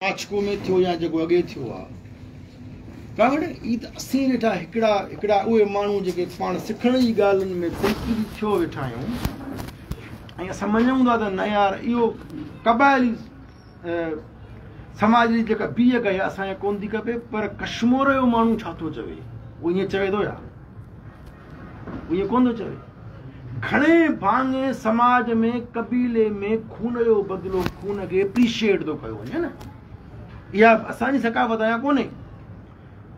ماڇڪو ۾ ٿيو يا جيڪو اڳي ٿيو آ ڪاوڙ هي ته اسين ويٺا هڪڙا هڪڙا اهي ماڻهو جيڪي پاڻ سکڻ جي ڳالهين ۾ تنقيدي ٿيو ويٺا آهيون ۽ اسان مڃون ٿا ته نه يار اهو قبائلي سماج جي جيڪا بيهڪ آهي اسان کي ڪونه ٿي کپي پر ڪشمور جو ماڻهو ڇا ٿو چوي اهو ائين چوي ٿو يا ائين ڪونه ٿو چوي. گهڻي ڀاڱي سماج ۾ قبيلي ۾ خون جو بدلو خون کي اپريشيئيٽ ٿو ڪيو وڃي نه. اها اسان جي ثقافت آ يا ڪونهي؟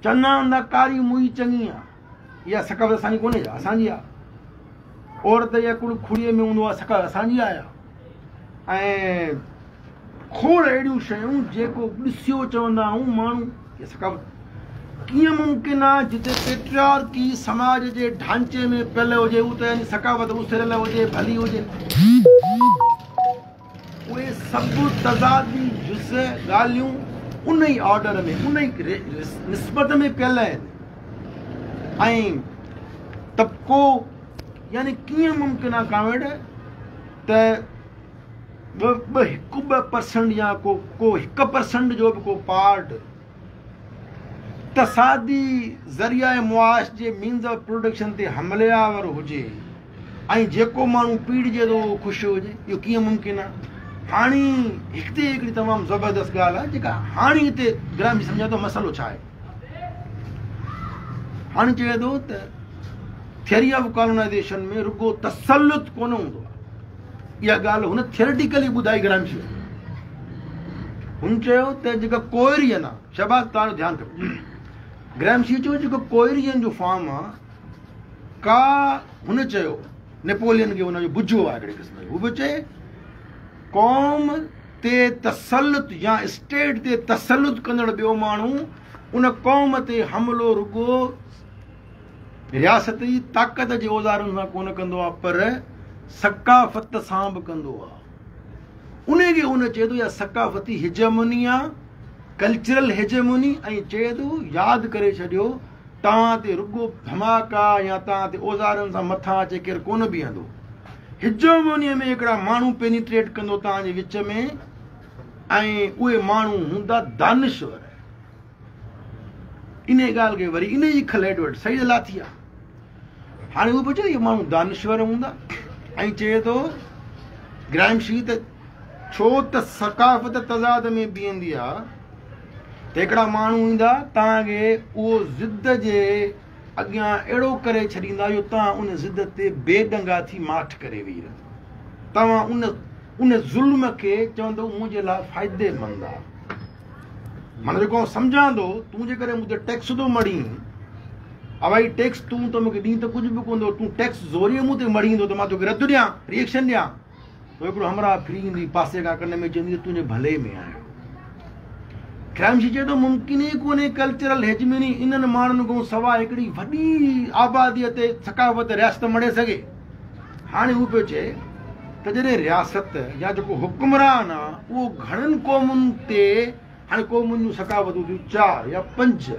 چوندا آهن ته ڪاري موئي چڱي آ. اها ثقافت اسان جي ڪونهي ڇا؟ اسان جي آ. عورت جي عقل کڙيء ۾ هوندو آ، ثقافت اسان جي آ يا؟ ۽ کوڙ اهڙيون شيون جيڪو ڏسيو چوندا آهيون ماڻهو هي ثقافت ڪيئن ممڪن آ جتي پيٽريارڪي سماج جي ڍانچي ۾ پيل هجي اتي يعني ثقافت اسريل هجي ڀلي هجي اهي سڀ تضادي جز ڳالهيون ان ئي آرڊر ۾ ان ئي نسبت ۾ پيل آهن ۽ طبقو يعني ڪيئن ممڪن آ ڪاوڙ ته ٻه ٻه هڪ ٻه پرسنٽ يا ڪو ڪو هڪ پرسنٽ جو به ڪو پارٽ اقتصادي ذريعه معاش جي مينز آف پروڊڪشن تي حملي آور هجي ۽ جيڪو ماڻهو پيڙجي ٿو اهو خوش هجي اهو ڪيئن ممڪن آهي؟ هاڻي هتي هڪڙي تمام زبردست ڳالهه آهي جيڪا هاڻي هتي گرامشي سمجهائي ٿو مسئلو ڇا آهي. هاڻي چئي ٿو ته ٿيوري آف ڪالونائيزيشن ۾ رڳو تسلط ڪونه هوندو آهي. اها ڳالهه هن ٿيوريٽيڪلي ٻڌائي گرامشي. هن چيو ته جيڪا ڪوئرين آهي، شهباز توهان جو ڌيان کپي. گرامشي چيو جيڪو ڪوئرين جو فارم آهي ڪا هن چيو نيپولين کي هن جو بجو آهي هڪڙي قسم جو هو به چئي قوم تي تسلط يا اسٽيٽ تي تسلط ڪندڙ ٻيو ماڻهو ان قوم تي حملو رڳو رياست جي طاقت جي اوزارن سان ڪونه ڪندو آهي پر ثقافت سان به ڪندو آهي. ان کي هن چئي ٿو اها ثقافتي هيجموني آهي، ڪلچرل هيجموني ۽ چئي ٿو ياد ڪري ڇڏيو توهان تي رڳو ڌماڪا يا توهان تي اوزارن سان مٿان اچي ڪير ڪونه بيهندو. هيجمونيء ۾ هڪڙا ماڻهو پينيٽريٽ ڪندو توهان جي وچ ۾ ۽ اهي ماڻهو هوندا دانشور. انهيء ڳالهه کي وري انهيء جي کل ايڊورڊ سعيد لاٿي آ. هاڻي هو پڇيو اهي ماڻهو دانشور هوندا ۽ چئي ٿو گرامشي ته ڇو ته ثقافت تضاد ۾ بيهندي آ ته هڪڙا ماڻهو ايندا توهان کي اهو ضد جي اڳيان اهڙو ڪري ڇڏيندا جو توهان ان ضد تي بي ڏنگا ٿي ماٺ ڪري ويهي رهندو. توهان ان ان ظلم کي چوندو منهنجي لاء فائديمند آ. معنيٰ جيڪو آئون سمجهان ٿو، تون جيڪڏهن مون تي ٽيڪس ٿو مڙهين، هوائي ٽيڪس تون ته مون کي ڏين ته ڪجهه به ڪونه ٿو، تون ٽيڪس زوريء مون تي مڙهيندو ته مان توکي رد ڏيان، ريئڪشن ڏيان، ته هڪڙو همراهه ڦري ايندي پاسي کان ڪن ۾ چوندي ته تنهنجي ڀلي ۾ آهيان. گرامشي چئي ٿو ممڪن ئي ڪونهي ڪلچرل هيجمني انهن ماڻهن کان سواء هڪڙي وڏي آباديء تي ثقافت رياست مڙهي سگهي. هاڻي هو پيو چئي ته جڏهن رياست يا جيڪو حڪمران آ اهو گهڻن قومن تي هاڻي قومن جون ثقافتون ٿيون چار يا پنج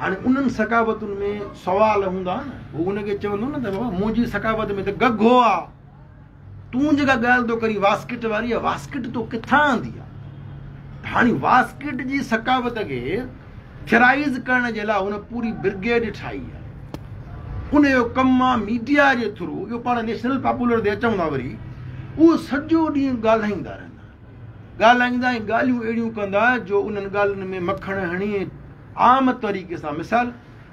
هاڻي انهن ثقافتن ۾ سوال هوندا نه هو ان کي چوندو نه ته بابا منهنجي ثقافت ۾ ته گگهو آ تون جيڪا ڳالهه ٿو ڪرين واسڪٽ واري اها واسڪٽ تو ڪٿان آندي آ ته هاڻي واسڪٽ جي ثقافت کي ٿيرائيز ڪرڻ جي لاء هن پوري برگيڊ ٺاهي آ ان جو ڪم آ ميڊيا جي ٿرو اهو پاڻ نيشنل پاپولر تي اچون ٿا وري اهو سڄو ڏينهن ڳالهائيندا رهندا ڳالهائيندا ۽ ڳالهيون اهڙيون ڪندا جو انهن ڳالهين ۾ مکڻ هڻي عام طريقي سان مثال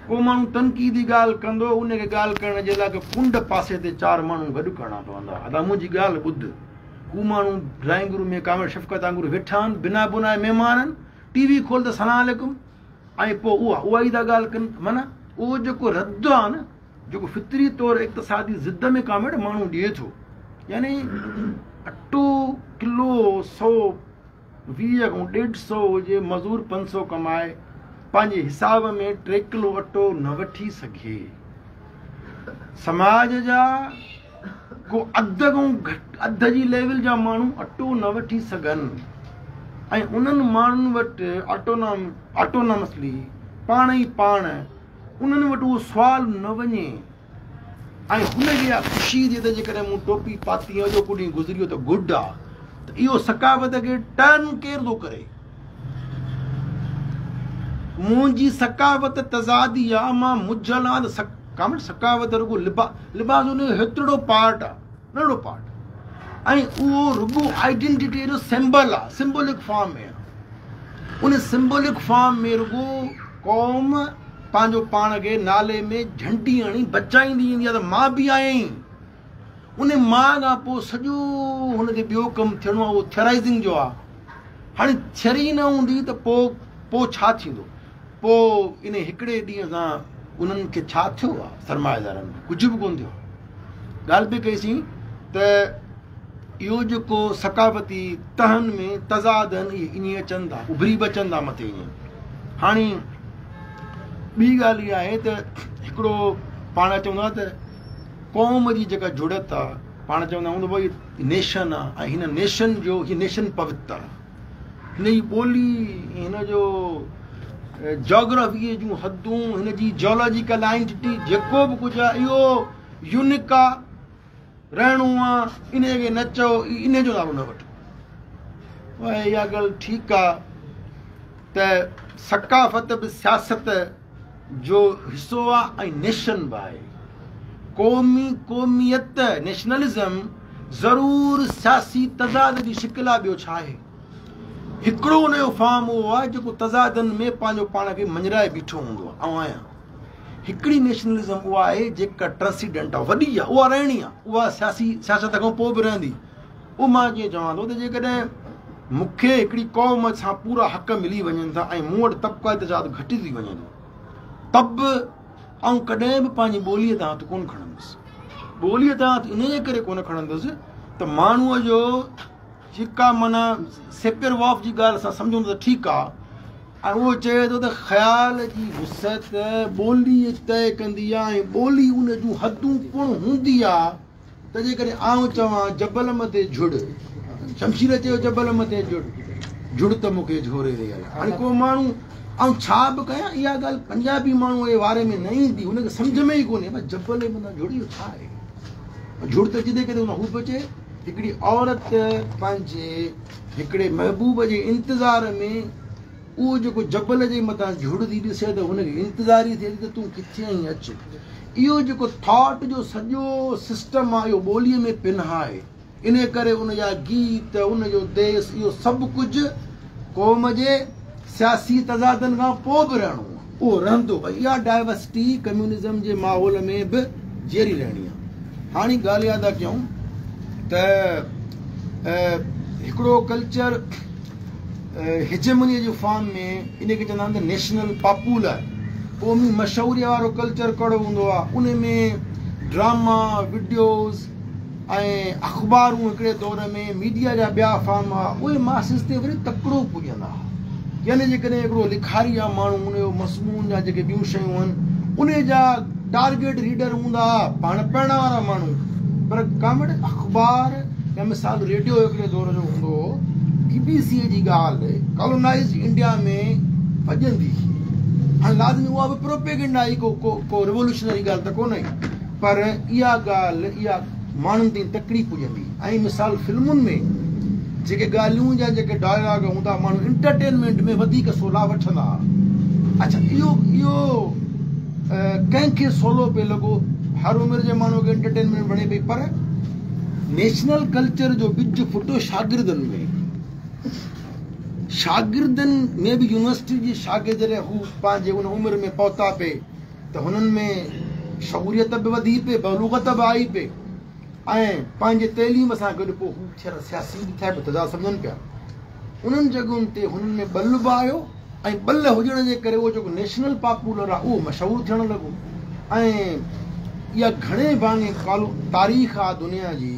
ڪو ماڻهو تنقيدي ڳالهه ڪندو، ان کي ڳالهه ڪرڻ جي لاء ڪنڊ پاسي تي چار ماڻهو گڏ ڪرڻا پوندا. ادا منهنجي ڳالهه ٻڌ. هو ماڻهو ڊرائنگ روم ۾ ڪامريڊ شفقت وانگر ويٺا آهن، بنا بنائي مهمان آهن. ٽي وي کول ته سلام عليڪم ۽ پوء اها اها ئي ٿا ڳالهه ڪن. معنيٰ اهو جيڪو رد آهي نه، جيڪو فطري طور اقتصادي ضد ۾ ڪامريڊ ماڻهو ڏئي ٿو. يعني اٽو ڪلو سو 20 کان ڏيڍ سئو هجي، مزور 5 سئو ڪمائي، پنهنجي حساب ۾ ٽي ڪلو اٽو نه وٺي سگهي. سماج جا ڪو اڌ کان گهٽ اڌ جي ليول جا ماڻهو اٽو نه وٺي سگهن ۽ انهن ماڻهن وٽ آٽونامسلي پاڻ ئي پاڻ انهن وٽ اهو سوال نه وڃي. ۽ هن کي اها خوشي ٿئي ته جيڪڏهن مون ٽوپي پاتي ۽ اڄوڪو ڏينهن گذري ويو ته گڊ آ ته اهو ثقافت کي ٽرن ڪير ٿو ڪري؟ منهنجي ثقافت تضادي آ، مان مجهل آن ته ڪامريڊ ثقافت رڳو لباس ان جو هيترڙو پارٽ آ، ننڍڙو پارٽ، ۽ اهو رڳو آئيڊينٽيٽيء جو سمبل آ، سمبولڪ فارم ۾ آ. ان سمبولڪ فارم ۾ رڳو قوم پنهنجو پاڻ کي نالي ۾ جهنڊي هڻي بچائيندي ايندي آ ته مان به آهيان ئي. ان مان کان پوء سڄو هن کي ٻيو ڪم ٿيڻو آ، اهو ٿيورائزنگ جو آ. هاڻي ٿيوري نه هوندي ته پوء ڇا ٿيندو؟ پوء ان هڪڙي ڏينهن سان انهن کي ڇا ٿيو آ؟ سرمائيدارن کي ڪجهه به ڪونه ٿيو. ڳالهه پئي ڪئيسين ته اهو جيڪو ثقافتي تهن ۾ تضاد آهن، اهي ائين اچن ٿا، اڀري به اچن ٿا مٿي ائين. هاڻي ٻي ڳالهه اها آهي ته هڪڙو پاڻ چوندا ته قوم جي جيڪا جڙت آ، پاڻ چوندا آهيون ته ڀئي نيشن آ ۽ هن نيشن جو هي نيشن پوتر آ، هن جي ٻولي، هن جو جاگرافيء جون حدون، هن جي جيولاجيڪل آئيڊنٽي، جيڪو به ڪجهه آ اهو يونيڪ آ، رهڻو آ، انهيء کي نه چئو، انهيء جو نالو نه وٺو. اها ڳالهه ٺيڪ آ ته ثقافت به سياست جو حصو آ ۽ نيشن به آهي. قومي قوميت، نيشنلزم، ضرور سياسي تضاد جي شڪل آ، ٻيو ڇا آهي؟ هڪڙو ان جو فارم اهو آهي جيڪو تضادن ۾ پنهنجو پاڻ کي مڃرائي بيٺو هوندو آهي. آئون آهيان. هڪڙي نيشنلزم اها آهي جيڪا ٽرانسيڊنٽ آهي، وڏي آهي، اها رهڻي آهي، اها سياسي سياست کان پوء به رهندي. اهو مان جيئن چوان ٿو ته جيڪڏهن مون کي هڪڙي قوم سان پورا حق ملي وڃن ٿا ۽ مون وٽ طبقاتي تضاد گهٽجي وڃي ٿو ته به آئون ڪڏهن به پنهنجي ٻوليء تان هٿ ڪونه کڻندس. ٻوليء تان هٿ انهيء ڪري ڪونه کڻندس ته ماڻهوء جو جيڪا معنيٰ سيپير وارف جي ڳالهه اسان سمجهون ٿا ته ٺيڪ آ ۽ اهو چئي ٿو ته خيال جي وسعت ٻولي طئي ڪندي آ ۽ ٻولي ان جون حدون پڻ هوندي آ ته جيڪڏهن آئون چوان جبل مٿي جهڙ، شمشير چيو جبل مٿي جهڙ، جهڙ ته مون کي جهوري رهي آهي. هاڻي ڪو ماڻهو آئون ڇا به ڪيان اها ڳالهه پنجابي ماڻهوء جي واري ۾ نه ايندي، هن کي سمجهه ۾ ئي ڪونهي ڀاء جبل مٿان جهڙ اهو ڇا آهي؟ جهڙ ته جتي ڪٿي هوندو آهي. هو پيو چئي هڪڙي عورت پنهنجي هڪڙي محبوب جي انتظار ۾ اهو جيڪو جبل جي مٿان جهڙ ٿي ڏسي ته هن کي انتظار ئي ٿئي ٿي ته تون ڪٿي آهين اچ. اهو جيڪو ٿاٽ جو سڄو سسٽم آهي اهو ٻوليء ۾ پنهان آهي. انهيء ڪري ان جا گيت، ان جو ديس اهو سڀ ڪجهه قوم جي سياسي تضادن کان پوء به رهڻو آهي. اهو رهندو. ۽ اها ڊائيورسٽي ڪميونزم جي ماحول ۾ به جيئري رهڻي آهي. هاڻي ڳالهه اها ٿا ڪيون ته هڪڙو ڪلچر هيجمنيء جي فارم ۾ ان کي چوندا آهن ته نيشنل پاپولر، قومي مشهوريء وارو ڪلچر ڪهڙو هوندو آهي، ان ۾ ڊراما، وڊيوز ۽ اخبارون هڪڙي دور ۾ ميڊيا جا ٻيا فارم هئا، اهي ماسز تي وري تڪڙو پڄندا هئا. يعني جيڪڏهن هڪڙو لکاري يا ماڻهو ان جو مضمون يا جيڪي ٻيون شيون آهن ان جا ٽارگيٽ ريڊر هوندا هئا پاڻ پڙهڻ وارا ماڻهو، پر ڪامريڊ اخبار يا مثال ريڊيو هڪڙي دور جو هوندو هو، بي بي سي جي ڳالهه ڪالونائيزڊ انڊيا ۾ وڄندي هئي. هاڻي لازمي اها به پروپيگنڊا هئي، ڪو ڪو ڪو ريولوشنري ڳالهه ته ڪونه هئي، پر اها ڳالهه اها ماڻهن تائين تڪڙي پڄندي ۽ مثال فلمن ۾ جيڪي ڳالهيون يا جيڪي ڊائلاگ هوندا ماڻهو انٽرٽينمينٽ ۾ وڌيڪ سولا وٺندا ها. اڇا اهو اهو ڪنهن کي سولو پئي لڳو، هر عمر جي ماڻهو کي انٽرٽينمينٽ وڻي پئي، پر نيشنل ڪلچر جو ٻج ڦٽو شاگردن ۾. شاگردن ۾ به يونيورسٽي جي شاگرد جڏهن هو پنهنجي ان عمر ۾ پهتا پئي ته هنن ۾ شعوريت به وڌي پئي، بلوغت به آئي پئي ۽ پنهنجي تعليم سان گڏ پوء هو ٿيڻ سياسي به ٿيا پيا، تضاد سمجهن پيا. انهن جڳهن تي هنن ۾ ٻل به آيو ۽ ٻل هجڻ جي ڪري اهو جيڪو نيشنل پاپولر آهي اهو مشهور ٿيڻ لڳو ۽ اها گهڻي ڀاڱي تاريخ آهي دنيا جي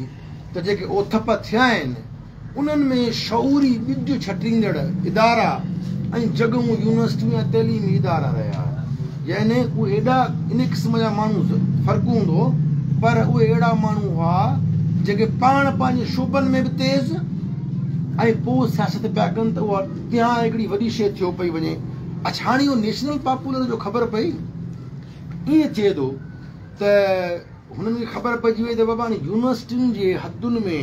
ته جيڪي اوٿپ ٿيا آهن انهن ۾ شعوري ٻج ڇٽيندڙ ادارا ۽ جڳهون يونيورسٽيون يا تعليمي ادارا رهيا يعني اهي ايڏا ان قسم جا ماڻهو فرق هوندو هو پر اهي اهڙا ماڻهو هئا جيڪي پاڻ پنهنجي شعبن ۾ به تيز ۽ پوء سياست پيا ڪن ته اها تيان هڪڙي وڏي شيء ٿيو پئي وڃي. اڇا هاڻي اهو نيشنل پاپولر جو خبر پئي ائين ٿئي ٿو ته هنن کي خبر پئجي وئي ته بابا هاڻي يونيورسٽين جي حدن ۾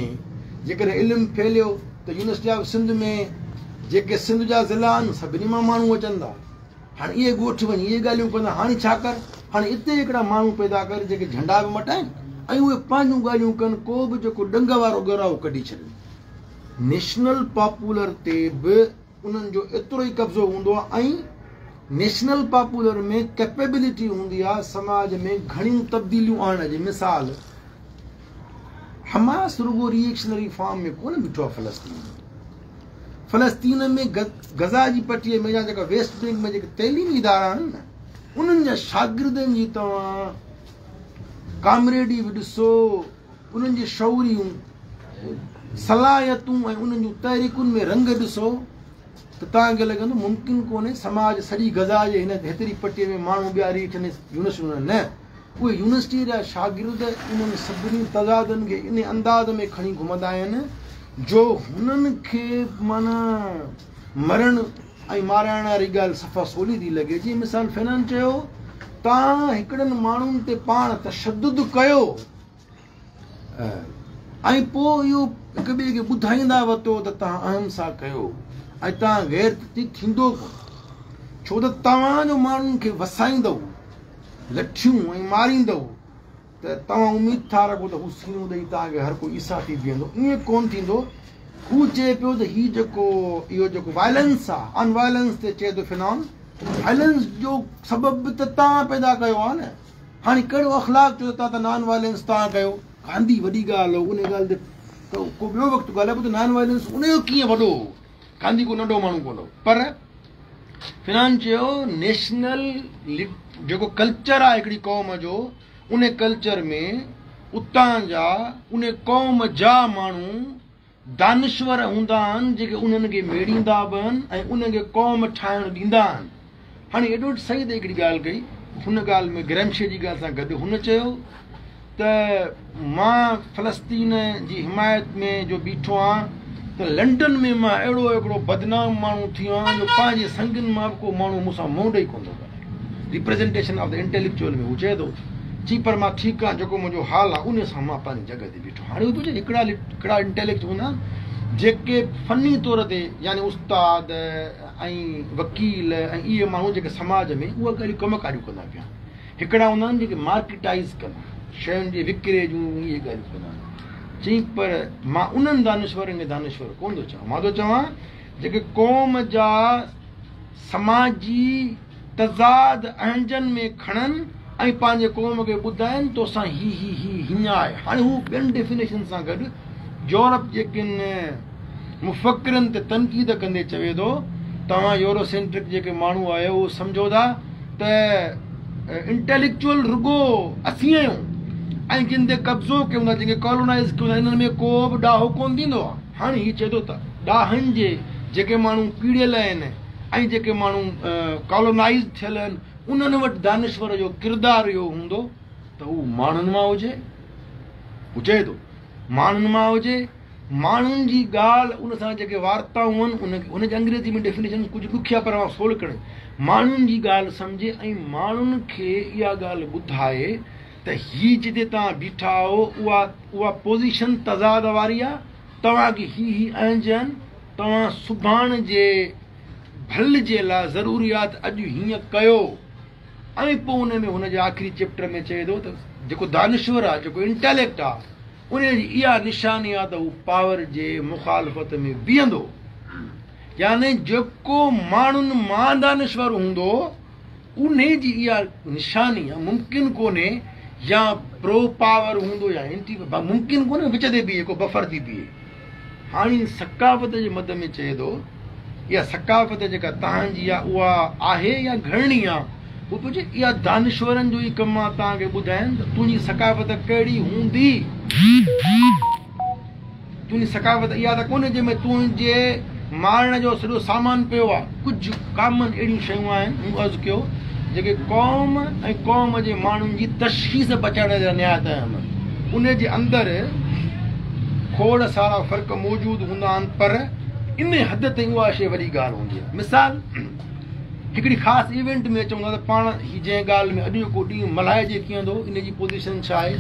جيڪڏهن علم ڦهليو ته يونيورسٽي آف سنڌ ۾ جيڪي سنڌ جا ضلعا آهن سڀني مان ماڻهو اچن ٿا. هاڻي اهي ڳوٺ وڃي اهي ڳالهيون ڪندا، هاڻي ڇا ڪر؟ هاڻي اتي هڪڙا ماڻهو پيدا ڪر جيڪي جهنڊا به مٽائين ۽ اهي پنهنجون ڳالهيون ڪن، ڪو به جيڪو ڏنگ وارو ڳر آهي اهو ڪڍي ڇڏين. نيشنل پاپولر تي به انهن جو ايترو ئي قبضو هوندو آهي ۽ نيشنل پاپولر ۾ ڪيپيبلٽي هوندي آهي سماج ۾ گهڻيون تبديليون آڻڻ جي. مثال حماس رڳو ري ايڪشنري فارم ۾ ڪونه بيٺو آهي فلسطين ۾. فلسطين ۾ غزه جي پٽي ۾ يا جيڪا ويسٽ بينڪ ۾ جيڪي تعليمي ادارا آهن نه انهن جا شاگردن جي توهان ڪامريڊي به ڏسو، انهن جي شعوري صلاحيتون ۽ انهن جون تحريڪن ۾ رنگ ڏسو ته توهان کي لڳندو ممڪن ڪونهي سماج سڄي غزه جي هن هيتري پٽي ۾ ماڻهو ٻيا ريٺ يونيورسٽيون نه اهي يونيورسٽيء جا شاگرد انهن سڀني تضادن کي انهي انداز ۾ کڻي گهمندا آهن جو هنن کي معنيٰ مرڻ ۽ مارائڻ واري ڳالهه صفا سولي ٿي لڳي. جيئن مثال فينان چيو، توهان هڪڙن ماڻهن تي پاڻ تشدد ڪيو ۽ پوء اهو هڪ ٻئي کي ٻڌائيندا وتو ته توهان اهنسا ڪيو ۽ توهان غيرتي ٿيندو ڪونه، ڇو ته توهان جو ماڻهن کي وسائيندؤ، لٺيون ۽ ماريندؤ ته توهان اميد ٿا رکو ته هو سينو ڏئي توهان کي هر ڪو عيسيٰ ٿي بيهندو. ائين ڪونه ٿيندو. هو چئي پيو ته هي جيڪو اهو جيڪو وائلنس آ، ان وائلنس تي چئي ٿو فنان، وائلنس جو سبب به ته توهان پيدا ڪيو آ نه. هاڻي ڪهڙو اخلاق چئو ٿا ته نان وائلنس توهان ڪيو. گانڌي وڏي ڳالهه هو، ان ڳالهه تي ته ڪو ٻيو وقت ڳالهائبو ته نان وائلنس ان جو ڪيئن وڏو هو. گانڌي ڪو ننڍو ماڻهو ڪونه هو. پر فنان چيو نيشنل جيڪو ڪلچر آهي هڪڙي قوم جو ان ڪلچر ۾ اتان جا ان قوم جا ماڻهو دانشور هوندا آهن جيڪي انهن کي ميڙيندا به آهن ۽ انهن کي قوم ٺاهڻ ڏيندا آهن. هاڻي ايڊورڊ سعيد هڪڙي ڳالهه ڪئي هن ڳالهه ۾ گريمشي جي ڳالهه سان گڏ هن چيو ته مان فلسطين جي حمايت ۾ جو بيٺو آهيان ته لنڊن ۾ مان اهڙو هڪڙو بدنام ماڻهو ٿي ويو آهيان جو پنهنجي سنگين مان به ڪو ماڻهو مون سان منهن ڏئي ڪونه ٿو ڳالهائي. ريپريزنٽيشن آف the intellectual ۾ هو چئي ٿو چي پر مان ٺيڪ آهيان جيڪو منهنجو حال آهي ان سان مان پنهنجي جڳهه تي بيٺو آهيان. هاڻي هو ٿو چئي هڪڙا هڪڙا انٽيليڪچ هوندا آهن جيڪي فني طور تي يعني استاد ۽ وڪيل ۽ اهي ماڻهو جيڪي سماج ۾ اها ڳالهيون ڪم ڪاريون ڪندا پيا آهن. هڪڙا هوندا آهن جيڪي مارڪيٽائيز ڪندا آهن، شين جي وڪري جون اهي ڳالهيون ڪندا آهن. چئين پر مان انهن دانشورن کي دانشور ڪونه ٿو چوان، مان ٿو چوان جيڪي قوم جا سماجي تضاد اهنجن ۾ کڻن ۽ پنهنجي قوم کي ٻڌائين توسان هي هي هي هيئن آهي. هاڻي هو ٻين ڊيفينيشن سان گڏ يورپ جي ڪن مفڪرن تي تنقيد ڪندي چوي ٿو توهان يوروسينٽرڪ جيڪي ماڻهو آهيو اهو سمجهو ٿا ته انٽيليڪچوئل رڳو اسين آهيون ۽ جن تي قبضو ڪيون ٿا جن کي ڪالونائيز ڪيون ٿا انهن ۾ ڪو به ڏاهو ڪونه ٿيندو آهي. هاڻي هي چئي ٿو ته ڏاهن جي جيڪي ماڻهو پيڙيل آهن ۽ جيڪي ماڻهو ڪالونائيز ٿيل آهن انهن وٽ دانشور جو ڪردار اهو هوندو ته هو ماڻهن مان هجي، هو چئي ٿو ماڻهن مان هجي، ماڻهن جي ڳالهه ان سان جيڪي وارتائون آهن ان ان جي انگريزي ۾ ڊيفينيشن ڪجهه ڏکيا پر مان سولو ڪرڻ ماڻهن جي ڳالهه سمجهي ۽ ماڻهن کي اها ڳالهه ٻڌائي ته هي جتي توهان بيٺا آهو اها اها پوزيشن تضاد واري آهي توهان کي هي هي اهنج آهن توهان سڀاڻ جي ڀل جي لاء ضروري آهي ته اڄ هيئن ڪيو ۽ پوء ان ۾ هن جي آخري چيپٽر ۾ چئي ٿو ته جيڪو دانشور آهي جيڪو انٽيليڪٽ آهي انهيء جي اها نشاني آهي ته هو پاور جي مخالفت ۾ بيهندو. يعني جيڪو ماڻهن مان دانشور هوندو، انهيء جي اها نشاني آهي، ممڪن ڪونهي يا پرو پاور هوندو يا اينٽي پاور، ممڪن ڪونهي وچ تي بيهي، ڪو بفر ٿي بيهي. هاڻي ثقافت جي مد ۾ چئي ٿو، اها ثقافت جيڪا تهان جي آهي، اها آهي يا گهڙڻي آهي؟ هو پيو چئي، اها دانشورن جو ئي ڪم آ توهان کي ٻڌائين ته تنهنجي ثقافت ڪهڙي هوندي. تنهنجي ثقافت اها ته ڪونهي جنهن ۾ تنهنجي مارڻ جو سڄو سامان پيو آ. ڪجهه ڪامن اهڙيون شيون آهن، مون عرض ڪيو، جيڪي قوم ۽ قوم جي ماڻهن جي تشخيص بچائڻ جي لاء نهايت اهم آهن. انهي جي اندر کوڙ سارا فرق موجود هوندا آهن پر انهي حد تائين اها شيء وڏي ڳالهه هوندي آهي. مثال. هڪڙي خاص ايونٽ ۾ اچون ٿا ته پاڻ هي جنهن ڳالهه ۾ اڄوڪو ڏينهن ملهائجي ڪيئن ٿو ان جي پوزيشن ڇا آهي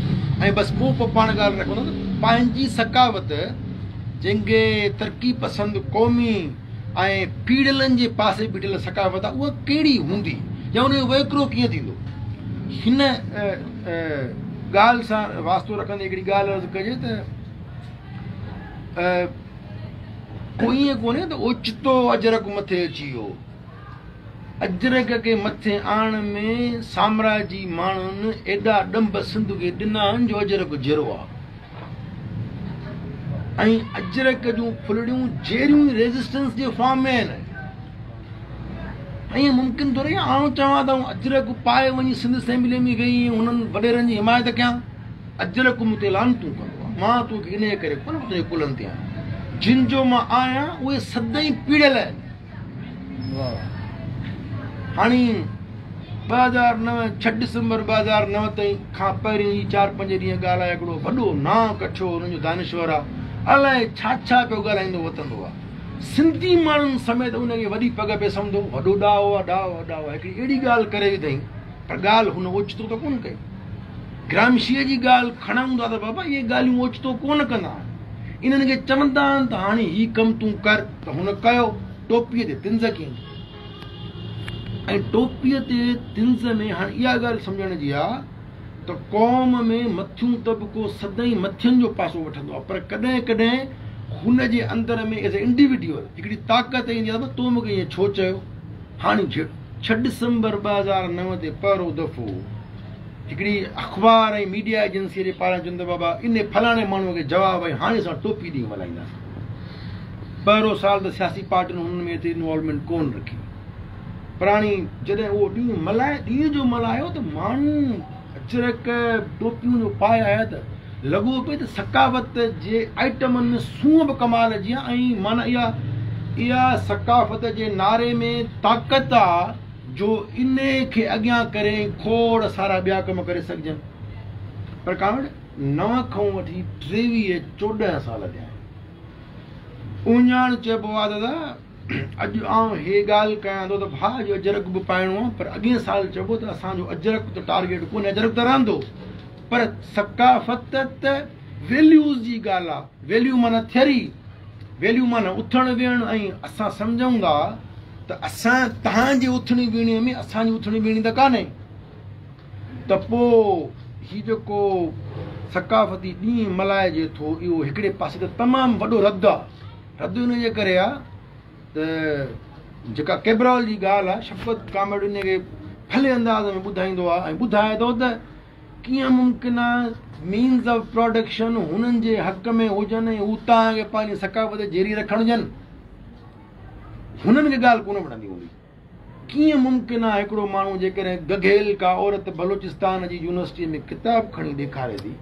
۽ بس پوء پوء پاڻ ڳالهه رکون ٿا ته پنهنجي ثقافت جنهن کي ترقي پسند قومي ۽ پيڙهيلن جي پاسي بيٺل ثقافت آهي اها ڪهڙي هوندي يا ان جو وهڪرو ڪيئن ٿيندو؟ هن ڳالهه سان واسطو رکندي هڪڙي ڳالهه عرض ڪجي ته ڪو ائين ڪونهي ته اوچتو اجرڪ مٿي اچي ويو. اجرڪ کي مٿي آڻڻ ۾ سامراجي ماڻهن ايڏا ڏنڀ سنڌ کي ڏنا آهن جو اجرڪ جيئرو آهي ۽ اجرڪ جون ڦلڙيون جيئريون ئي ريزسٽنس جي فارم ۾ آهن. ائين ممڪن ٿوري آهي آئون چوان ته آئون اجرڪ پائي وڃي سنڌ اسيمبلي ۾ ويهي هنن وڏيرن جي حمايت ڪيان. اجرڪ مون تي لعنتون ڪندو آهي. مان توکي انهيء ڪري ڪونه تنهنجي ڪلهن تي آهيان. جن جو مان آهيان اهي سدائين پيڙيل آهن. هاڻي 2009 ڇهه ڊسمبر 2009 تائين کان پهرين جي چار پنج ڏينهن ڳالهه آهي هڪڙو وڏو نانء ڪٺيو انهن جو دانشور آهي الائي ڇا ڇا پيو ڳالهائيندو وتندو آهي سنڌي ماڻهن سميت ان کي وڏي پڳ پئي سمجهو وڏو ڏاهو آهي ڏاهو آهي ڏاهو آهي هڪڙي اهڙي ڳالهه ڪري وڌائين پر ڳالهه هن اوچتو ته ڪونه ڪئي. گرامشيء جي ڳالهه کڻون ٿا ته بابا اهي ڳالهيون اوچتو ڪونه ڪندا آهن. انهن کي چوندا آهن ته هاڻي هي ڪم تون ڪر ته هن ڪيو. ٽوپيء تي طنز ڪيائين ۽ ٽوپيء تي طنز ۾ هاڻي اها ڳالهه سمجهڻ جي آ ته قوم ۾ مٿيون طبقو سدائين مٿين جو پاسو وٺندو آ پر ڪڏهن ڪڏهن هن جي اندر ۾ ايز اي انڊيوڊيول هڪڙي طاقت ايندي آ ته تو مون کي ائين ڇو چيو؟ هاڻي ڇهه ڊسمبر 2009 تي پهريون دفعو هڪڙي اخبار ۽ ميڊيا ايجنسيء جي پاران چون ته بابا انهي فلاڻي ماڻهوء کي جواب ۽ هاڻي اسان ٽوپي ڏينهن ملهائينداسين. پهريون سال ته سياسي پارٽين هنن ۾ ايتري انوالومينٽ ڪونه رکي پر هاڻي جڏهن اهو ڏينهن ملهائي ڏينهن جو ملهايو ته ماڻهو اجرڪ ٽوپيون جو پائي آيا ته لڳو پئي ته ثقافت جي آئٽمن ۾ سونهن به ڪمال جي آ ۽ معنيٰ اها اها ثقافت جي نعري ۾ طاقت آ جو انهي کي اڳيان ڪري ۽ کوڙ سارا ٻيا ڪم ڪري سگهجن پر ڪامريڊ نو کان وٺي 23 14 سال ٿيا آهن اهڃاڻ چئبو آ دادا اڄ آئون هي ڳالهه ڪيان ٿو ته ڀاء اڄ اجرڪ به پائڻو آ پر اڳئين سال چئبو ته اسان جو اجرڪ ته ٽارگيٽ ڪونهي اجرڪ ته رهندو پر ثقافت ته ويليوز جي ڳالهه آ ويليو معنيٰ ٿيري ويليو معنيٰ اٿڻ ويهڻ ۽ اسان سمجهون ٿا ته اسان توهان جي اٿڻي ويهڻي ۾ اسان جي اٿڻي ويهڻي ته ڪانهي ته پوء هي جيڪو ثقافتي ڏينهن ملهائجي ٿو اهو هڪڙي پاسي ته تمام وڏو رد آ رد ان جي ڪري آ ته جيڪا ڪيبرال جي ڳالهه آ شفقت ڪامريڊ ان کي ڀلي انداز ۾ ٻڌائيندو آ ۽ ٻڌائي ٿو ته ڪيئن ممڪن آ مينز آف پراڊڪشن هنن جي حق ۾ هجن ۽ هو توهان کي پنهنجي ثقافت جيئري رکڻ ڏين هنن کي ڳالهه ڪونه وڻندي هوندي ڪيئن ممڪن آ هڪڙو ماڻهو جيڪڏهن گگهيل ڪا عورت بلوچستان جي يونيورسٽي ۾ ڪتاب کڻي ڏيکاري ٿي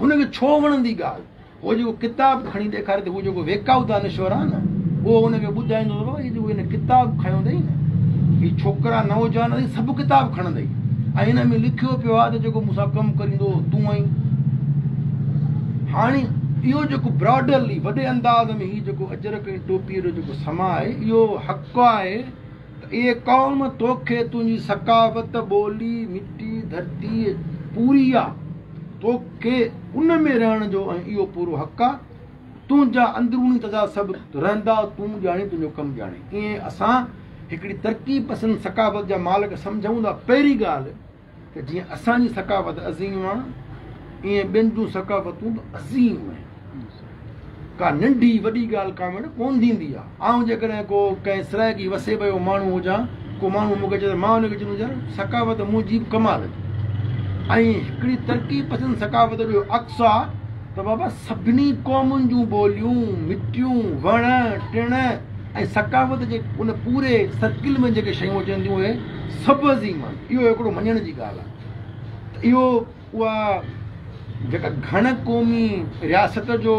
هن کي ڇو وڻندي ڳالهه هو جيڪو ڪتاب کڻي ڏيکاري ته هو جيڪو ويڪائو دانشور آهي نه اهو هن کي ٻڌائيندو ته بابا هي جيڪو هن ڪتاب کنيو اٿئي نه هي ڇوڪرا نوجوان اٿئي سڀ ڪتاب کڻندئي ۽ هن ۾ لکيو پيو آهي ته جيڪو مون سان ڪم ڪريندو تون آهين هاڻي اهو جيڪو براڊرلي وڏي انداز ۾ هي جيڪو اجرڪ ۽ ٽوپيء جو جيڪو سما آهي اهو حق آهي ته اي قوم توکي تنهنجي ثقافت، ٻولي، مٽي، ڌرتي پوري آ، توکي ان ۾ رهڻ جو ۽ اهو پورو حق آ، تنهنجا اندروني تضاد سڀ رهندا، تون ڄاڻين تنهنجو ڪم ڄاڻي. ائين اسان هڪڙي ترقي پسند ثقافت جا مالڪ سمجهون ٿا پهرين ڳالهه ته جيئن اسان جي ثقافت عظيم آ، ايئن ٻين جون ثقافتون به عظيم آهن. ڪا ننڍي وڏي ڳالهه ڪاميڊ ڪونه ٿيندي آ. آئون جيڪڏهن ڪو ڪنهن سرائيڪي وسيب جو ماڻهو هجان، ڪو ماڻهو مون کي چئي ته مان ان کي چوندس يار ثقافت منهنجي به ڪمال جي ۽ هڪڙي ترقي پسند ثقافت جو عڪس آ ته بابا سڀني قومن جون ٻوليون، مٽيون، وڻ ٽڻ ۽ ثقافت جي ان پوري سرڪل ۾ جيڪي شيون اچن ٿيون اهي سڀ عظيم آهن. اهو هڪڙو مڃڻ جي ڳالهه آهي ته اهو اها جيڪا گهڻ قومي رياست جو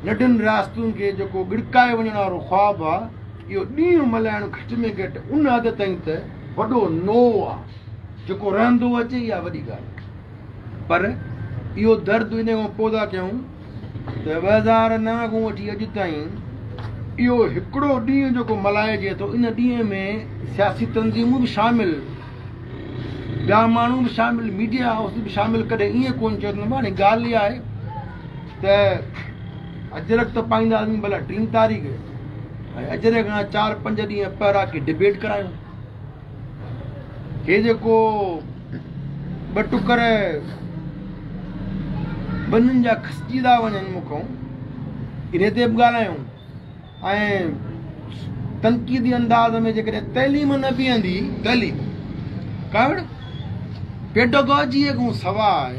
ننڍين رياستن کي جيڪو ڳڙڪائي وڃڻ وارو خواب آهي اهو ڏينهن ملهائڻ گهٽ ۾ گهٽ ان حد تائين ته وڏو نو آهي جيڪو رهندو اچي اها وڏي ڳالهه پر اهو درد ان کان پوء ٿا ڪيون ته 2009 کان وٺي اڄ تائين اهو هڪڙو ڏينهن جيڪو ملهائجي ٿو ان ڏينهن ۾ سياسي تنظيمون به شامل ٻيا ماڻهو به شامل ميڊيا هائوس به شامل ڪڏهن ائين ڪونه چيو اٿن هاڻي ڳالهه اها آهي ته اجرڪ ته پائينداسين ڀلا ٽين تاريخ ۽ اجري کان 4 5 ڏينهن پهران ڪي ڊبيٽ ڪرايون. هي جيڪو ٻه ٽڪر ٻنين جا کسجي ٿا وڃن مون کان، انهي تي به ڳالهايون ۽ تنقيدي انداز ۾ جيڪڏهن تعليم نه بيهندي، تعليم ڪاوڙ پيڊاگاجيء کان سواء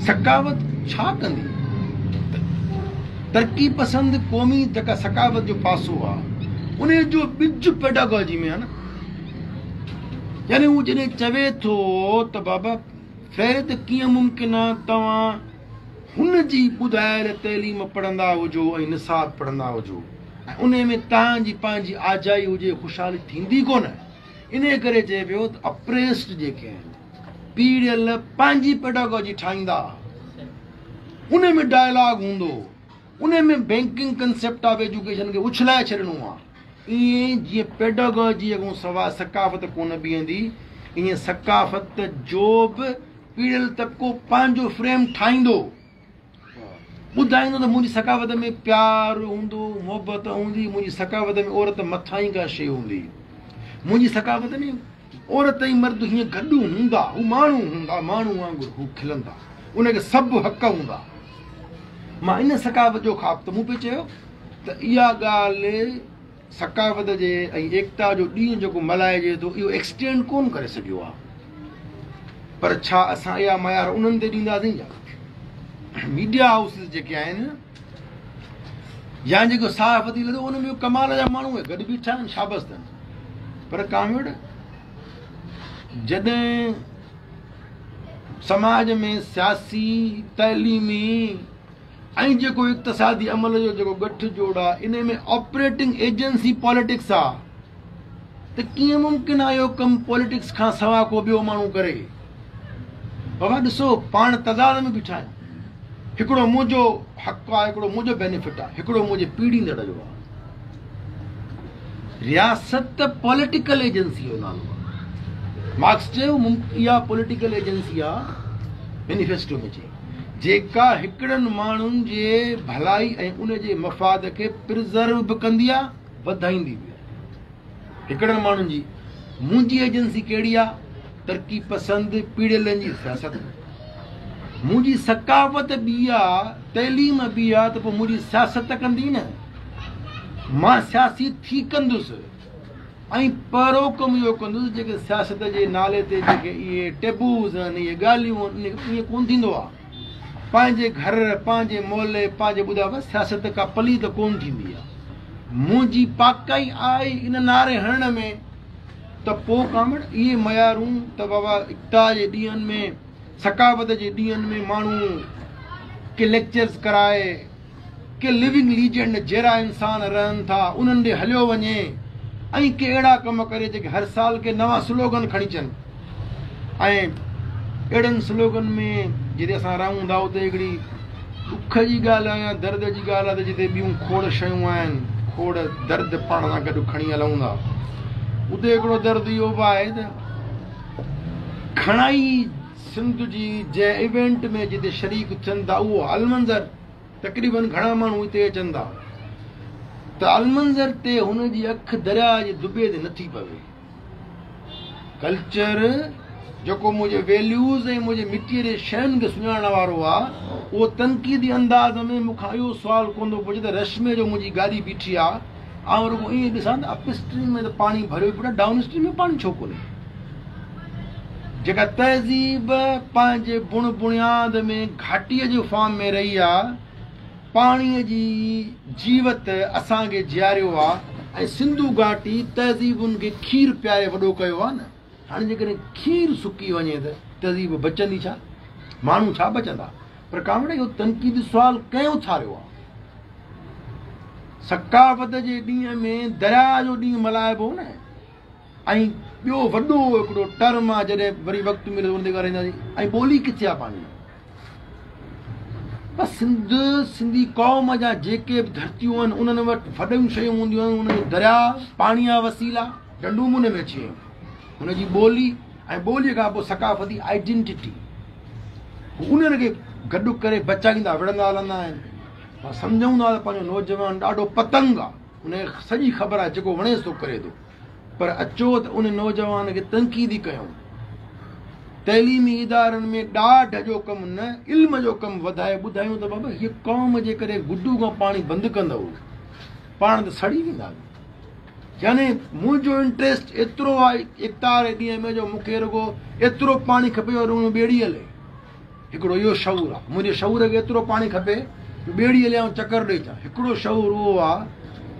ثقافت ڇا ڪندي؟ ترقي پسند قومي جيڪا ثقافت جو پاسو آ، انهي جو ٻج پيڊاگاجي ۾ آ نه. يعني هو جڏهن چوي ٿو ته بابا فريري ته ڪيئن ممڪن آ توهان هن جي ٻڌايل تعليم پڙهندا هجو ۽ نصاب پڙهندا هجو ۽ انهي ۾ توهان جي پنهنجي آجائي هجي، خوشحالي ٿيندي ڪونه. انهيء ڪري چئي پيو ته اپريسڊ جيڪي آهن، پيڙيل، پنهنجي پيڊاگاجي ٺاهيندا، ان ۾ ڊائلاگ هوندو، ان ۾ بينڪنگ ڪنسيپٽ آف ايجوڪيشن کي اڇلائي ڇڏڻو آهي. ائين جيئن پيڊاگاجيء کان سواء ثقافت ڪونه بيهندي، ائين ثقافت جو به پيڙيل طبقو پنهنجو فريم ٺاهيندو. ٻڌائيندو ته منهنجي ثقافت ۾ پيار هوندو، محبت هوندي، منهنجي ثقافت ۾ عورت مٿاهين ڪا شيء هوندي، منهنجي ثقافت ۾ عورت ۽ مرد هيئن گڏ هوندا، هو ماڻهو هوندا، ماڻهو وانگر هو کلندا، ان کي سڀ حق هوندا. مان ان ثقافت جو خواب ته مون پئي چيو ته اها ڳالهه ثقافت جي ۽ ايڪتا جو ڏينهن جيڪو ملهائجي ٿو اهو ايڪسٽينڊ ڪونه ڪري سگهيو آهي پر ڇا اسان اها معيار انهن تي ڏينداسين يا ميڊيا هائوسز جيڪي آهن يا جيڪو صحافتي لڳو ان ۾ ڪمال جا ماڻهو گڏ بيٺا آهن، شابس اٿن، پر ڪامريڊ جڏهن سماج ۾ سياسي تعليمي ۽ جيڪو اقتصادي عمل جو جيڪو ڳٺ جوڙ آ انهي ۾ آپريٽنگ ايجنسي پاليٽڪس آ ته ڪيئن ممڪن آ اهو ڪم پاليٽڪس کان سوا ڪو ٻيو ماڻهو ڪري. بابا ڏسو پاڻ تضاد ۾ بيٺا آهيون. هڪڙو منهنجو حق آ، هڪڙو منهنجو بينيفٽ آ، هڪڙو منهنجي پيڙيندڙ جو آ. رياست پوليٽيڪل ايجنسي جو نالو آ. مارڪس چيو اها پوليٽيڪل ايجنسي آ، مينيفيسٽو ۾ چئي. جيڪا هڪڙن ماڻهن جي ڀلائي ۽ ان جي مفاد کي پرزرو به ڪندي آ، وڌائيندي به آ. هڪڙن ماڻهن جي منهنجي ايجنسي ڪهڙي آ؟ ترقي پسند پيڙيلن جي سياست. منهنجي ثقافت ٻي آ، تعليم ٻي آ ته پوء منهنجي سياست ڪندي نه. مان سياسي ٿي ڪندس. ۽ پهريون ڪم اهو ڪندس جيڪي سياست جي نالي تي جيڪي اهي ٽيبوز آهن اهي ڳالهيون آهن ائين ڪونه ٿيندو آهي پنهنجي گهر پنهنجي محلي پنهنجي ٻڌايو بس سياست ڪا پليت ڪونه ٿيندي آهي منهنجي پاڪائي آئي ان نعري هڻڻ ۾ ته پوء ڪامڙ اهي معيارون ته بابا ايڪتا جي ڏينهن ۾ ثقافت جي ڏينهن ۾ ماڻهو ڪي ليڪچرز ڪرائي ڪي لوينگ ليجنڊ جهڙا انسان رهن ٿا انهن ڏي هليو وڃي ۽ ڪي اهڙا ڪم ڪري جيڪي هر سال ڪي نوان سلوگن کڻي اچن ۽ اهڙن سلوگن ۾ جتي اسان رهون ٿا اتي هڪڙي ڏک جي ڳالهه آهي يا درد جي ڳالهه آهي ته جتي ٻيون کوڙ شيون آهن کوڙ درد پاڻ سان گڏ کڻي هلون ٿا اتي هڪڙو درد اهو به آهي ته گهڻائي سنڌ جي جنهن ايونٽ ۾ جتي شريڪ ٿين ٿا اهو المنظر تقريبن گهڻا ماڻهو اتي اچن ٿا ته المنظر تي هن جي اک درياء جي دٻي تي نٿي پوي. ڪلچر جيڪو منهنجي ويليوز ۽ منهنجي مٽيء جي شين کي سڃاڻڻ وارو آ اهو تنقيدي انداز ۾ مون کان اهو سوال ڪونه ٿو پڇي ته رشمي جو منهنجي گاڏي بيٺي آ آئون رڳو ائين ڏسان ته اپ اسٽريم ۾ ته پاڻي ڀريو پيو آ ڊائون اسٽريم ۾ پاڻي ڇو ڪونهي. جيڪا تهذيب پنهنجي بڻ بڻياد ۾ گهاٽيء جي فارم ۾ رهي آ، پاڻيء جي جيوت اسان کي جياريو آ ۽ سنڌو گهاٽي تهذيبن کي کير پياري وڏو ڪيو آ نه. هاڻي جيڪڏهن کير سڪي وڃي ته تهذيب بچندي ڇا؟ ماڻهو ڇا بچندا؟ پر ڪامريڊ اهو تنقيدي سوال ڪنهن اٿاريو آ؟ ثقافت جي ڏينهن ۾ درياء جو ڏينهن ملهائبو نه. ۽ ٻيو وڏو هڪڙو ٽرم آ جڏهن وري وقت ملي ته ان تي ڳالهائينداسين ۽ ٻولي ڪٿي آ پنهنجي بس سنڌ سنڌي قوم جا جيڪي به ڌرتيون آهن انهن وٽ وڏيون شيون هونديون آهن انهن جو درياء پاڻي جا وسيلا ڍنڍون به ان ۾ اچي ويون هن جي ٻولي ۽ ٻولي کان پوء ثقافتي آئيڊينٽيٽي هو انهن کي گڏ ڪري بچائيندا وڙهندا هلندا آهن سمجهون ٿا ته پنهنجو نوجوان ڏاڍو پتنگ آ. ان کي سڄي خبر آهي جيڪو وڻيس ٿو ڪري ٿو پر اچو ته ان نوجوان کي تنقيدي ڪيون. تعليمي ادارن ۾ ڏاڍ جو ڪم نه علم جو ڪم وڌائي ٻڌايون ته بابا هيء قوم جيڪڏهن گڊو کان پاڻي بند ڪندؤ پاڻ ته سڙي وينداسين. يعني منهنجو انٽريسٽ ايترو آهي ايڪتاري ڏينهن ۾ جو مون کي رڳو ايترو پاڻي کپي جو رڳو ٻيڙي هلي. هڪڙو اهو شعور آهي منهنجي شعور کي ايترو پاڻي کپي جو ٻيڙي هلي آئون چڪر ڏئي اچان. هڪڙو شعور اهو آهي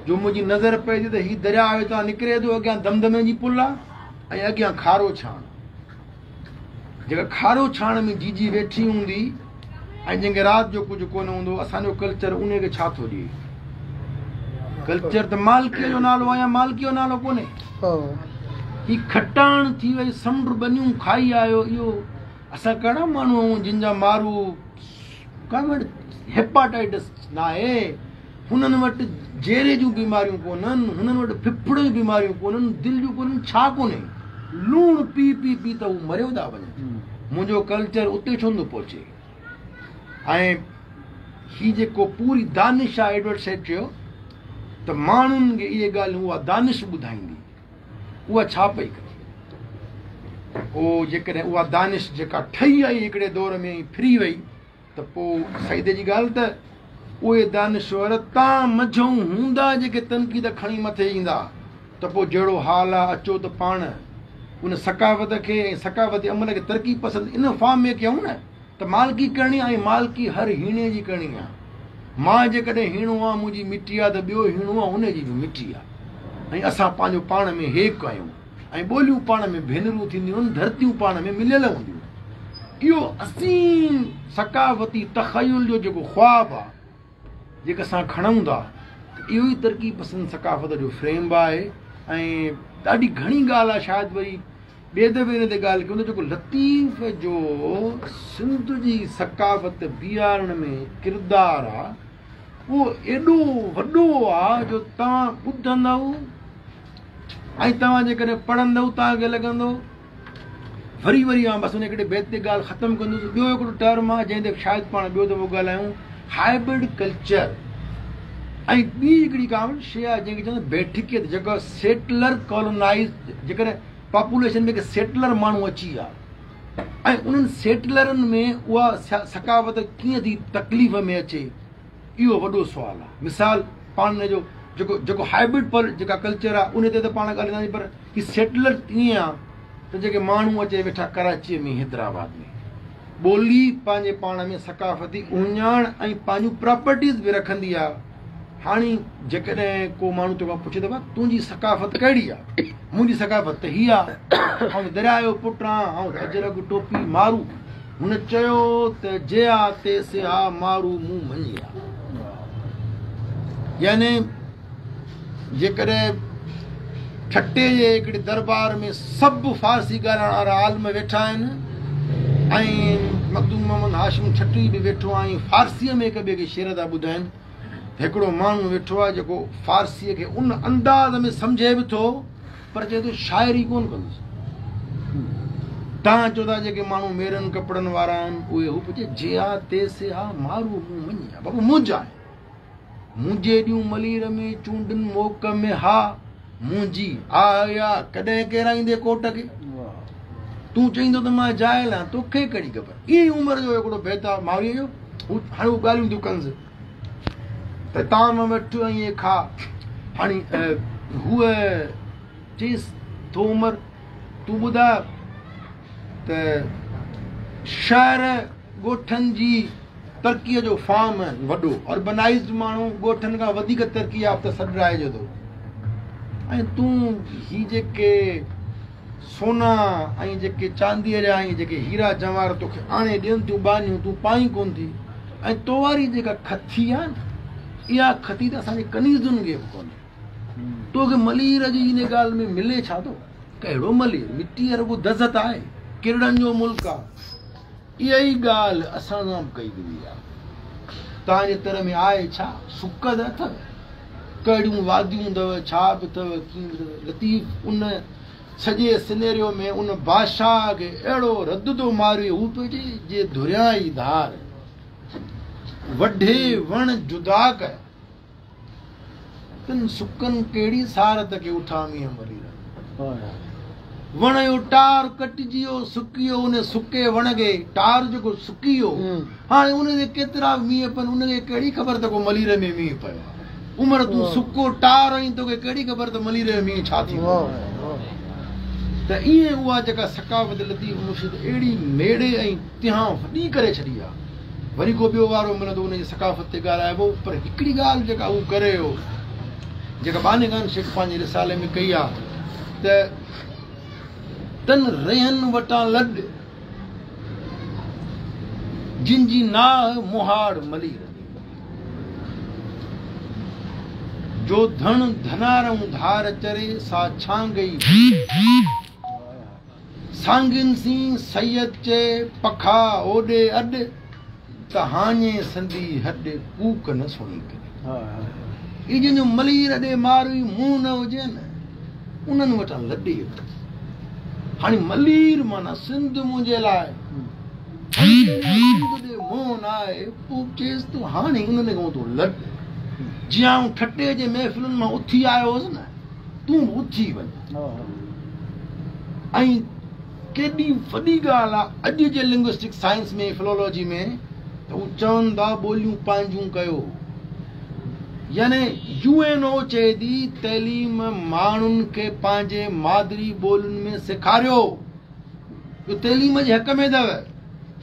جو منهنجي نظر پئي ٿي ته هي درياء هتان نڪري ٿو اڳيان دمدمي جي پل آهي ۽ اڳيان کارو ڇاڻ جيڪا کارو ڇاڻ ۾ جيجي ويٺي هوندي ۽ جنهن کي رات جو ڪجهه ڪونه هوندو. اسان جو ڪلچر انهي کي ڇا ٿو ڏئي؟ ڪلچر ته مالڪيء جو نالو آهي يا مالڪيء جو نالو ڪونهي. هي کٽاڻ ٿي وئي سمنڊ ٻنيون کائي آيو. اهو اسان ڪهڙا ماڻهو آهيون جن جا مارو ڪنهن وٽ هيپاٽائٽس ناهي، هنن وٽ جيري جون بيماريون ڪونهن، هنن وٽ ڦڦڙ جون بيماريون ڪونهن، دل جون ڪونهن، ڇا ڪونهي؟ لوڻ پي پي پي ته هو مريو ٿا وڃن. منهنجو ڪلچر اتي ڇو نٿو پهچي؟ ۽ هي جيڪو پوري دانش آهي ايڊورڊ سيڊ چيو ته ماڻهن کي اهي ڳالهيون اها دانش ٻڌائيندي، اها ڇا پئي ڪري؟ او جيڪڏهن اها دانش جيڪا ٺهي آئي هڪڙي دور ۾ ۽ ڦري وئي ته پوء سيد جي ڳالهه ته اهي دانشور تان منجهئون هوندا جيڪي تنقيد کڻي مٿي ايندا ته پوء جهڙو حال آ اچو ته پاڻ ان ثقافت کي ۽ ثقافتي عمل کي ترقي پسند ان فارم ۾ ڪيون نه ته مالڪي ڪرڻي آ ۽ مالڪي هر هيڻي جي ڪرڻي آ. مان جيڪڏهن هيڻو آ منهنجي مٽي آ ته ٻيو هيڻو آ ان جي به مٽي آ ۽ اسان پنهنجو پاڻ ۾ هيڪ آهيون ۽ ٻوليون پاڻ ۾ ڀينرون ٿينديون آهن، ڌرتيون پاڻ ۾ مليل هونديون آهن. اهو عظيم ثقافتي تخيل جو جيڪو خواب آ جيڪي اسان کڻون ٿا ته اهو ئي ترقي پسند ثقافت جو فريم به آهي ۽ ڏاڍي گهڻي ڳالهه آ شايد وري ٻئي دفعي ان تي ڳالهه ڪيون ته جيڪو لطيف جو سنڌ جي ثقافت بيهارڻ ۾ ڪردار آ اهو ايڏو وڏو آ جو توهان ٻڌندؤ ۽ توهان جيڪڏهن پڙهندؤ توهان کي لڳندو وري وري آئون بس ان هڪڙي بيت تي ڳالهه ختم ڪندس. ٻيو هڪڙو ٽرم آ جنهن تي شايد پاڻ ٻيو دفعو ڳالهايون هائبرڊ ڪلچر ۽ ٻي هڪڙي ڪا شيء آ جنهن کي چوندا بيٺڪيت جيڪا سيٽلر ڪالونائز جيڪڏهن پاپوليشن ۾ ڪي سيٽلر ماڻهو اچي ويا ۽ انهن سيٽلرن ۾ اها ثقافت ڪيئن ٿي تڪليف ۾ اچي اهو وڏو سوال آ. مثال پاڻ ان جو جيڪو جيڪو هائبرڊ پر جيڪا ڪلچر آ ان تي ته پاڻ ڳالهائينداسين پر هي سيٽلر ائين آ ته جيڪي ماڻهو اچي ويٺا ڪراچيء ۾ حيدرآباد ۾ ٻولي پنهنجي پاڻ ۾ ثقافتي اهڃاڻ ۽ پنهنجون پراپرٽيز به رکندي آ. هاڻي جيڪڏهن ڪو ماڻهو توکان پڇي ته ڀا تنهنجي ثقافت ڪهڙي آ؟ منهنجي ثقافت ته هي آ، آئون ته درياء جو پٽ آهيان، آئون ته اجرڪ ٽوپي مارو. هن چيو ته جيها تي سيها مارو مون مڃيا. يعني جيڪڏهن ٺٽي جي هڪڙي دربار ۾ سڀ فارسي ڳالهائڻ وارا عالم ويٺا آهن ۽ مخدوم محمد هاشم ٺٽوي به ويٺو آهي ۽ فارسيء ۾ هڪ ٻئي کي شعر ٿا ٻڌائن ته هڪڙو ماڻهو ويٺو آهي جيڪو فارسيء کي ان انداز ۾ سمجهي به ٿو پر چئي ٿو شاعري ڪونه ڪندس. توهان چئو ٿا جيڪي ماڻهو ميرن ڪپڙن وارا آهن اهي هو پڇي جيها تي سيها مارو مون مڃيا بابو منهنجا آهن منهنجي ڏيون ملير ۾ چونڊن موڪ ۾ ها منهنجي آيا ڪڏهن ڪيرائيندي ڪوٽ کي تون چئيندو ته مان جاهل آهيان توکي ڪهڙي خبر ائين عمر جو هڪڙو بيت آهي مارويء جو هو هاڻي هو ڳالهيون ٿيون ڪنس ته طعام وٺ ۽ کا. هاڻي هوء چيس ٿو عمر تون ٻڌاء ته شهر ڳوٺن جي ترقيء جو فارم وڏو اربنائيزڊ ماڻهو ڳوٺن کان وڌيڪ ترقي يافته سڏرائجي ٿو ۽ تون هي جيڪي سونا ۽ جيڪي چانديء جا ۽ جيڪي هيرا جواهر توکي آڻي ڏين ٿيون ٻانهيون تون پائين ڪونه ٿي ۽ تو واري جيڪا کٿي آهي نه اها کٿي ته اسان جي ڪنيزن کي به ڪونهي. توکي ملير جي ان ڳالهه ۾ ملي ڇا ٿو؟ ڪهڙو ملير؟ مٽيء رڳو دز ته آهي. ڪرڙن جو ملڪ آهي. اها ئي ڳالهه اسان سان به ڪئي ويندي آهي. توهان جي تر ۾ آهي ڇا؟ سڪ ته اٿو. ڪهڙيون واديون اٿو، ڇا به اٿو، ڪيئن به اٿو. لطيف ان سڄي سنيريو ۾ ان بادشاهه کي اهڙو رد ٿو ماري، هو پيو چئي، جي ڌريان ئي ڌار، وڍي وڻ جدا ڪيا. تن سڪن ڪهڙي سارت کي اٿاميء ملير. وڻ جو ٽار ڪٽجي ويو، سڪي ويو، ان سڪي وڻ کي ٽار جيڪو سڪي ويو، هاڻي ان تي ڪيترا به مينهن پون، ان کي ڪهڙي خبر ته ڪو ملير ۾ مينهن پيو آهي. عمر تون سڪو ٽار آهين، توکي ڪهڙي خبر ته ملير ۾ مينهن ڇا ٿيندو. ته ائين اها جيڪا ثقافت لطيف مرشد اهڙي ميڙي ۽ تهان وڏي ڪري ڇڏي آهي. وري ڪو ٻيو وارو ملندو ان جي ثقافت تي ڳالهائبو پر هڪڙي ڳالهه جيڪا هو ڪري ويو جيڪا ٻانهي خان شيخ پنهنجي رسالي ۾ ڪئي آ ته تن ريهن وٽان لڏ جن جي ناهه مهاڙ ملير ۾، جو ڌڻ ڌنارئون ڌار چري سا ڇانگئي ڀلي. سانگين سين سيد چئي، پکا اوڏي اڏ، ته هاڃي سندي هڏ، ڪوڪ نه سڻي ڪڏ. هي جن جو ملير ڏي ماروي منهن نه هجي نه، انهن وٽان لڏي وڃ. هاڻي ملير معنيٰ سنڌ منهنجي لاء، هاڻي جنهن جو سنڌ ڏي منهن نه آهي، پوء چيس تون هاڻي انهن کان تون لڏ. جيئن آئون ٺٽي جي محفلن مان اٿي آيو هوس نه، تون به اٿي وڃ. ۽ ڪيڏي وڏي ڳالهه آ اڄ جي لنگوسٽڪ سائنس ۾ فلولاجي ۾ ته هو چون ٿا ٻوليون پنهنجون ڪيو يعني يو اين او چئي ٿي تعليم ماڻهن کي پنهنجي مادري ٻولين ۾ سيکاريو اهو تعليم جي حق ۾ اٿو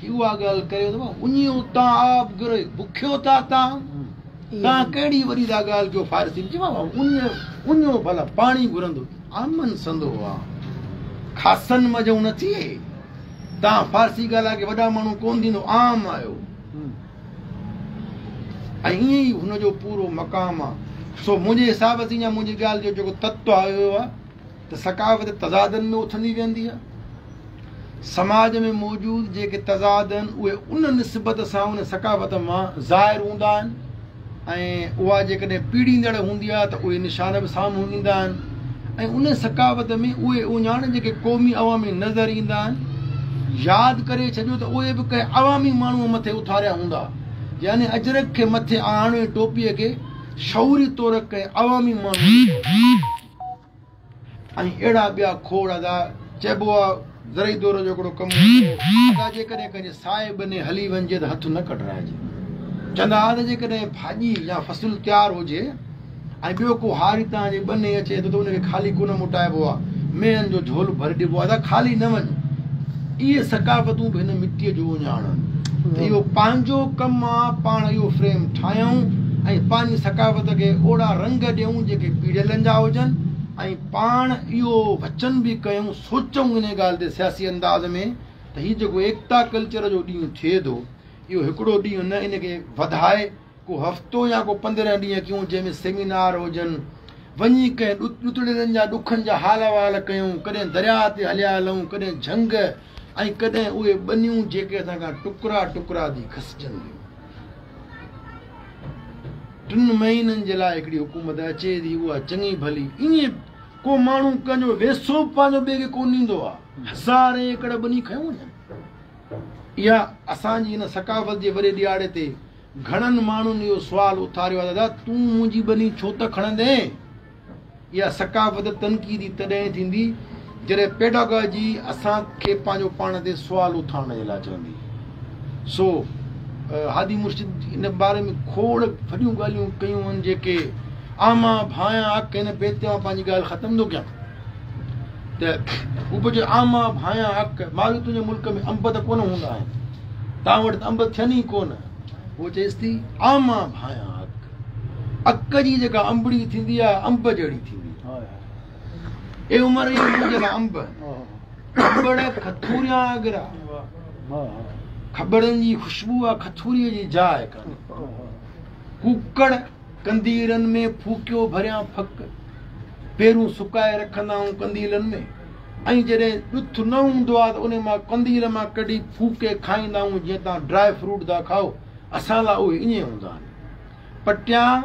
هي اها ڳالهه ڪريو ته اڃي اتان آب گري بکيو ٿا تان تان ڪهڙي وڏي ٿا ڳالهه ڪيو فارسي ۾ چيو اڃو ڀلا پاڻي گهرندو آمن سندو آ خاصن مجهون نه ٿئي تان فارسي ڳالهائي ڪي وڏا ماڻهو ڪون ٿيندو عام آيو ۽ ائين ئي هن جو پورو مقام آ سو منهنجي حساب سين يا منهنجي ڳالهه جو جيڪو تتو آيو آ ته ثقافت تضادن ۾ اٿندي ويهندي آهي. سماج ۾ موجود جيڪي تضاد آهن اهي ان نسبت سان ان ثقافت مان ظاهر هوندا آهن ۽ اها جيڪڏهن پيڙهيندڙ هوندي آهي ته اهي نشان به سامهون ايندا آهن ۽ ان ثقافت ۾ اهي اهڃاڻ جيڪي قومي عوامي نظر ايندا آهن ياد ڪري ڇڏيو ته اهي به ڪنهن عوامي ماڻهوء مٿي اٿاريا هوندا يعني اجرڪ کي مٿي آڻڻ ۽ ٽوپيء کي شعوري طور ڪنهن عوامي ماڻهوء ۽ اهڙا ٻيا کوڙ ادا چئبو آ زرعي دور جو هڪڙو ڪم هوندو هو ادا جيڪڏهن ڪنهن جي سائي ٻني هلي وڃجي ته هٿ نه ڪڍرائجي چوندا ها ته جيڪڏهن ڀاڄي يا فصل تيار هجي ۽ ٻيو ڪو هاري توهان جي ٻني اچي ٿو ته ان کي خالي ڪونه موٽائبو آ مينهن جو جهول ڀري ڏبو آ ادا خالي نه وڃ اهي ثقافتون به هن مٽيء جو اهڃاڻ آهن ته اهو پنهنجو ڪم آ، پاڻ اهو فريم ٺاهيون ۽ پنهنجي ثقافت کي اوڙا رنگ ڏيون جيڪي پيڙهيلن جا هجن ۽ پاڻ اهو وچن به ڪيون، سوچون انهي ڳالهه تي سياسي انداز ۾ ته هي جيڪو ايڪتا ڪلچر جو ڏينهن ٿئي ٿو اهو هڪڙو ڏينهن نه ان کي وڌائي ڪو هفتو يا ڪو 15 ڏينهن ڪيون جنهن ۾ سيمينار هجن، وڃي ڪنهن ڏتڙيلن جا ڏکن جا حال احوال ڪيون، ڪڏهن درياهه تي هليا هلون، ڪڏهن جهنگ ۽ ڪڏهن اهي ٻنيون جيڪي اسان کان ٽڪرا ٽڪرا ٿي کسجن ٿيون. ٽن مهينن جي لاء هڪڙي حڪومت اچي ٿي اها چڱي ڀلي ائين ڪو ماڻهو ڪنهن جو ويسو به پنهنجو ٻئي کي ڪونه ڏيندو آهي، هزارين ايڪڙ ٻني کنيو وڃن. اها اسان جي هن ثقافت جي وڏي ڏيهاڙي تي گهڻن ماڻهن اهو سوال اٿاريو آهي دادا تون منهنجي ٻني ڇو ته کڻندين؟ اها ثقافت تنقيدي تڏهن ٿيندي جڏهن پيڊاگاجي اسان کي پنهنجو پاڻ تي سوال اٿارڻ جي لاء چوندي. سو هادي مرشد ان باري ۾ کوڙ وڏيون ڳالهيون ڪيون آهن جيڪي آمان ڀانيان اڪ هن بيت تي مان پنهنجي ڳالهه ختم ٿو ڪيان ته هو پيو چوي آمان ڀانيان اڪ مالو تنهنجي ملڪ ۾ انب ته ڪونه هوندا آهن توهان وٽ ته انب ٿين ئي ڪونه. هوء چيس ٿي، آمان ڀانيان اڪ. اڪ جي جيڪا انبڙي ٿيندي آهي، انب جهڙي ٿيندي آهي. اي عمر، اهي منهنجي لاء انب آهن. کٻڙ کٿوريان اڳرا. کٻڙن جي خوشبو آ، کٿوريء جي جاء ڪانهي. ڪوڪڙ قنديلن ۾ ڦوڪيو ڀريان ڦڪ. پيرون سڪائي رکندا آهيون قنديلن ۾ ۽ جڏهن ڏٿ نه هوندو آهي ته انهي مان قنديل مان ڪڍي ڦوڪي کائيندا آهيون جيئن توهان ڊرائي فروٽ ٿا کائو اسان لاء اهي ائين هوندا آهن. پٽيان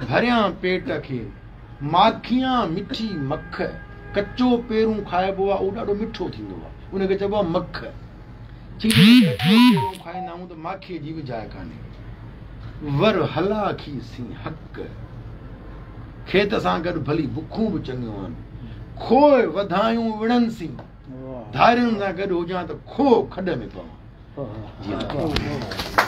ڀريان پيٽ کي، ماکيان مٺي مک، ڪچو پيرون کائبو آهي اهو ڏاڍو مٺو ٿيندو آهي ان کي چئبو آهي مک. چي جڏهن ڪچو پيرون کائيندا آهيون ته ماکيء جي به جاء ڪانهي. ور هلاکي سين حق. کيت سان گڏ ڀلي بکون به چڱيون آهن. کوء وڌايون وڙهن سين، ڌارين سان گڏ هجان ته کوء کڏ ۾ پوان. جي ها.